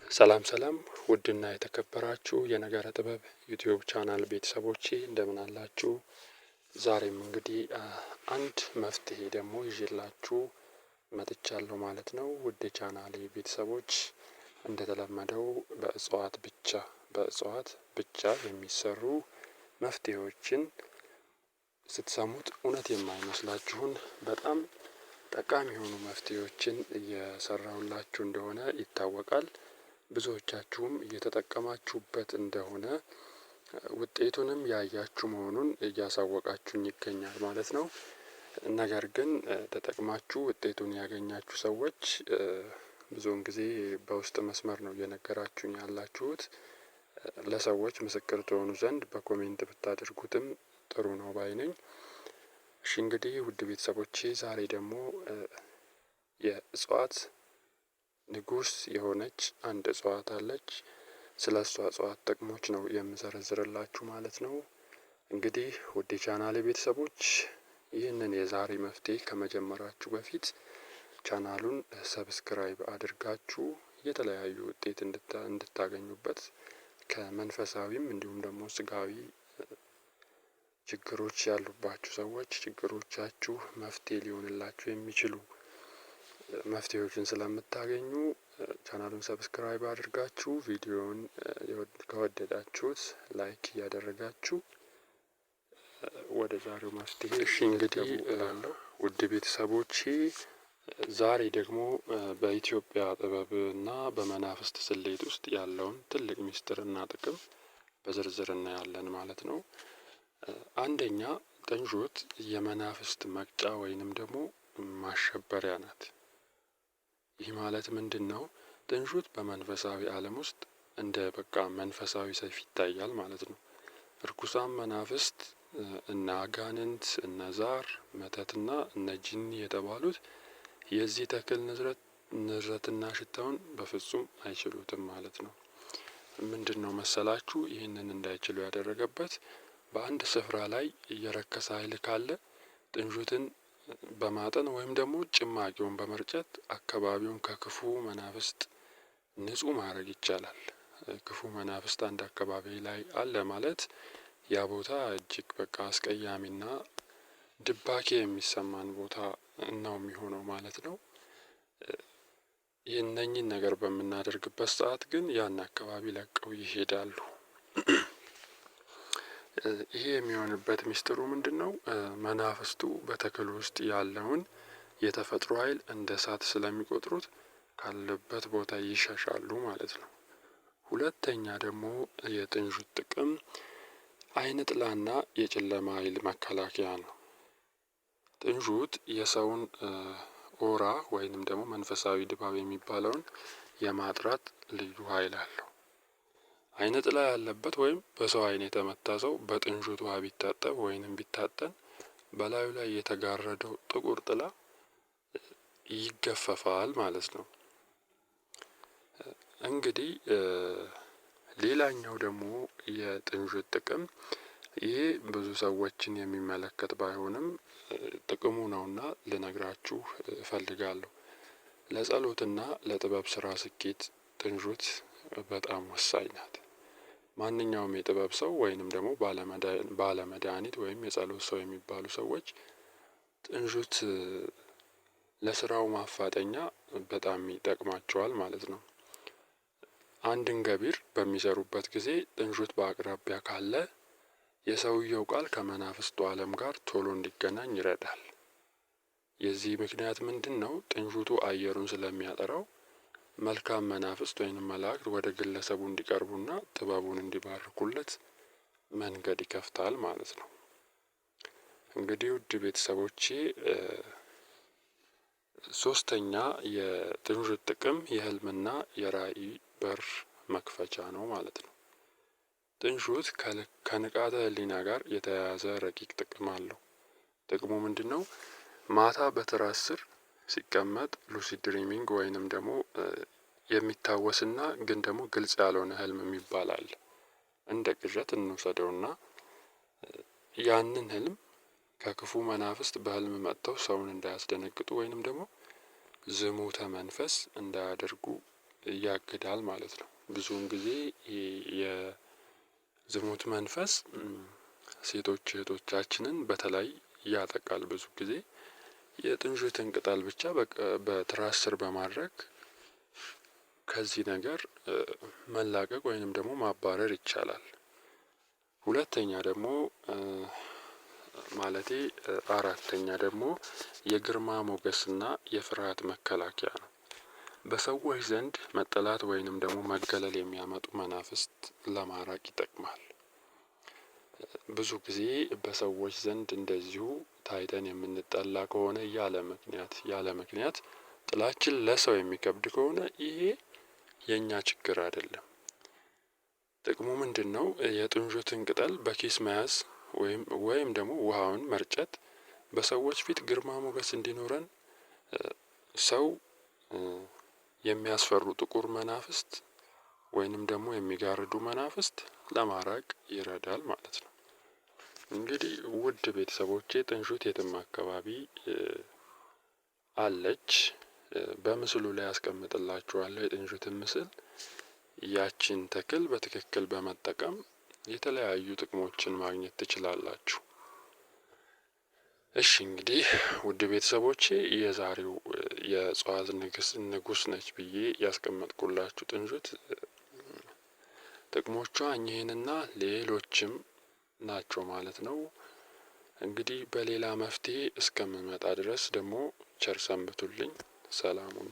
ሰላም ሰላም ውድና የተከበራችሁ የነገረ ጥበብ ዩቲዩብ ቻናል ቤተሰቦቼ፣ እንደምን አላችሁ? ዛሬም እንግዲህ አንድ መፍትሄ ደግሞ ይዤላችሁ መጥቻለሁ ማለት ነው። ውድ የቻናሌ ቤተሰቦች፣ እንደተለመደው በእጽዋት ብቻ በእጽዋት ብቻ የሚሰሩ መፍትሄዎችን፣ ስትሰሙት እውነት የማይመስላችሁን በጣም ጠቃሚ የሆኑ መፍትሄዎችን እየሰራሁላችሁ እንደሆነ ይታወቃል። ብዙዎቻችሁም እየተጠቀማችሁበት እንደሆነ፣ ውጤቱንም ያያችሁ መሆኑን እያሳወቃችሁኝ ይገኛል ማለት ነው። ነገር ግን ተጠቅማችሁ ውጤቱን ያገኛችሁ ሰዎች ብዙውን ጊዜ በውስጥ መስመር ነው እየነገራችሁኝ ያላችሁት። ለሰዎች ምስክር ትሆኑ ዘንድ በ comment ብታደርጉትም ጥሩ ነው ባይ ነኝ። እሺ እንግዲህ ውድ ቤተሰቦቼ፣ ዛሬ ደግሞ የእጽዋት ንጉስ የሆነች አንድ እጽዋት አለች። ስለ እሷ እጽዋት ጥቅሞች ነው የምዘረዝርላችሁ ማለት ነው። እንግዲህ ውድ የቻናሌ ቤተሰቦች፣ ይህንን የዛሬ መፍትሄ ከመጀመራችሁ በፊት ቻናሉን subscribe አድርጋችሁ የተለያዩ ውጤት እንድታገኙበት፣ ከመንፈሳዊም እንዲሁም ደግሞ ስጋዊ ችግሮች ያሉባችሁ ሰዎች ችግሮቻችሁ መፍትሄ ሊሆንላችሁ የሚችሉ መፍትሄዎችን ስለምታገኙ ቻናሉን subscribe አድርጋችሁ፣ ቪዲዮውን ከወደዳችሁት like እያደረጋችሁ ወደ ዛሬው መፍትሄ። እሺ እንግዲህ እላለሁ ውድ ቤተሰቦቼ፣ ዛሬ ደግሞ በኢትዮጵያ ጥበብና በመናፍስት ስሌት ውስጥ ያለውን ትልቅ ሚስጥርና ጥቅም በዝርዝር እናያለን ማለት ነው። አንደኛ፣ ጥንጁት የመናፍስት መቅጫ ወይንም ደግሞ ማሸበሪያ ናት። ይህ ማለት ምንድን ነው? ጥንሹት በመንፈሳዊ ዓለም ውስጥ እንደ በቃ መንፈሳዊ ሰይፍ ይታያል ማለት ነው። እርኩሳን መናፍስት፣ እነ አጋንንት፣ እነ ዛር መተትና እነ ጂኒ የተባሉት የዚህ ተክል ንዝረት ንዝረትና ሽታውን በፍጹም አይችሉትም ማለት ነው። ምንድን ነው መሰላችሁ ይህንን እንዳይችሉ ያደረገበት? በአንድ ስፍራ ላይ የረከሰ ኃይል ካለ ጥንሹትን በማጠን ወይም ደግሞ ጭማቂውን በመርጨት አካባቢውን ከክፉ መናፍስት ንጹህ ማድረግ ይቻላል። ክፉ መናፍስት አንድ አካባቢ ላይ አለ ማለት ያ ቦታ እጅግ በቃ አስቀያሚና ድባኬ የሚሰማን ቦታ ነው የሚሆነው ማለት ነው። ይህነኝን ነገር በምናደርግበት ሰዓት ግን ያን አካባቢ ለቀው ይሄዳሉ። ይሄ የሚሆንበት ሚስጥሩ ምንድነው? መናፍስቱ በተክል ውስጥ ያለውን የተፈጥሮ ኃይል እንደ እሳት ስለሚቆጥሩት ካለበት ቦታ ይሸሻሉ ማለት ነው። ሁለተኛ ደግሞ የጥንጁት ጥቅም አይነ ጥላና የጨለማ ኃይል መከላከያ ነው። ጥንጁት የሰውን aura ወይንም ደግሞ መንፈሳዊ ድባብ የሚባለውን የማጥራት ልዩ ኃይል አለው። አይነ ጥላ ያለበት ወይም በሰው አይን የተመታ ሰው በጥንጁት ውሃ ቢታጠብ ወይንም ቢታጠን በላዩ ላይ የተጋረደው ጥቁር ጥላ ይገፈፋል ማለት ነው። እንግዲህ ሌላኛው ደግሞ የጥንጁት ጥቅም፣ ይሄ ብዙ ሰዎችን የሚመለከት ባይሆንም ጥቅሙ ነውና ልነግራችሁ እፈልጋለሁ። ለጸሎትና ለጥበብ ስራ ስኬት ጥንጁት በጣም ወሳኝ ናት። ማንኛውም የጥበብ ሰው ወይንም ደግሞ ባለመድኃኒት ወይም የጸሎት ሰው የሚባሉ ሰዎች ጥንጁት ለስራው ማፋጠኛ በጣም ይጠቅማቸዋል ማለት ነው። አንድን ገቢር በሚሰሩበት ጊዜ ጥንጁት በአቅራቢያ ካለ የሰውየው ቃል ከመናፍስቱ ዓለም ጋር ቶሎ እንዲገናኝ ይረዳል። የዚህ ምክንያት ምንድን ነው? ጥንጁቱ አየሩን ስለሚያጠራው መልካም መናፍስት ወይንም መላእክት ወደ ግለሰቡ እንዲቀርቡና ጥበቡን እንዲባርኩለት መንገድ ይከፍታል ማለት ነው። እንግዲህ ውድ ቤተሰቦቼ፣ ሶስተኛ የጥንጁት ጥቅም የህልምና የራዕይ በር መክፈቻ ነው ማለት ነው። ጥንሹት ከንቃተ ህሊና ጋር የተያያዘ ረቂቅ ጥቅም አለው። ጥቅሙ ምንድን ነው? ማታ በትራስ ስር ሲቀመጥ lucid dreaming ወይንም ደግሞ የሚታወስና ግን ደግሞ ግልጽ ያልሆነ ህልም የሚባል አለ። እንደ ቅዠት እንውሰደውና ያንን ህልም ከክፉ መናፍስት በህልም መጥተው ሰውን እንዳያስደነግጡ ወይንም ደግሞ ዝሙተ መንፈስ እንዳያደርጉ ያግዳል ማለት ነው። ብዙውን ጊዜ የዝሙት መንፈስ ሴቶች እህቶቻችንን በተለይ ያጠቃል። ብዙ ጊዜ የጥንጁትን ቅጠል ብቻ በትራስ ስር በማድረግ ከዚህ ነገር መላቀቅ ወይንም ደግሞ ማባረር ይቻላል። ሁለተኛ ደግሞ ማለቴ አራተኛ ደግሞ የግርማ ሞገስና የፍርሃት መከላከያ ነው። በሰዎች ዘንድ መጠላት ወይንም ደግሞ መገለል የሚያመጡ መናፍስት ለማራቅ ይጠቅማል። ብዙ ጊዜ በሰዎች ዘንድ እንደዚሁ ታይተን የምንጠላ ከሆነ ያለ ምክንያት ጥላችን ለሰው የሚከብድ ከሆነ ይሄ የእኛ ችግር አይደለም። ጥቅሙ ምንድነው? የጥንጁትን ቅጠል በኪስ መያዝ ወይም ደግሞ ውሃውን መርጨት በሰዎች ፊት ግርማ ሞገስ እንዲኖረን ሰው የሚያስፈሩ ጥቁር መናፍስት ወይንም ደግሞ የሚጋርዱ መናፍስት ለማራቅ ይረዳል ማለት ነው። እንግዲህ ውድ ቤተሰቦቼ ጥንሹት የትም አካባቢ አለች። በምስሉ ላይ አስቀምጥላችኋለሁ የጥንሹትን ምስል። ያችን ተክል በትክክል በመጠቀም የተለያዩ ጥቅሞችን ማግኘት ትችላላችሁ። እሺ እንግዲህ ውድ ቤተሰቦቼ የዛሬው የእጽዋት ንጉስ ነች ብዬ ያስቀመጥኩላችሁ ጥንጁት ጥቅሞቿ እኚህንና ሌሎችም ናቸው ማለት ነው። እንግዲህ በሌላ መፍትሄ እስከምመጣ ድረስ ደግሞ ቸር ሰንብቱልኝ። ሰላም ሁኑ።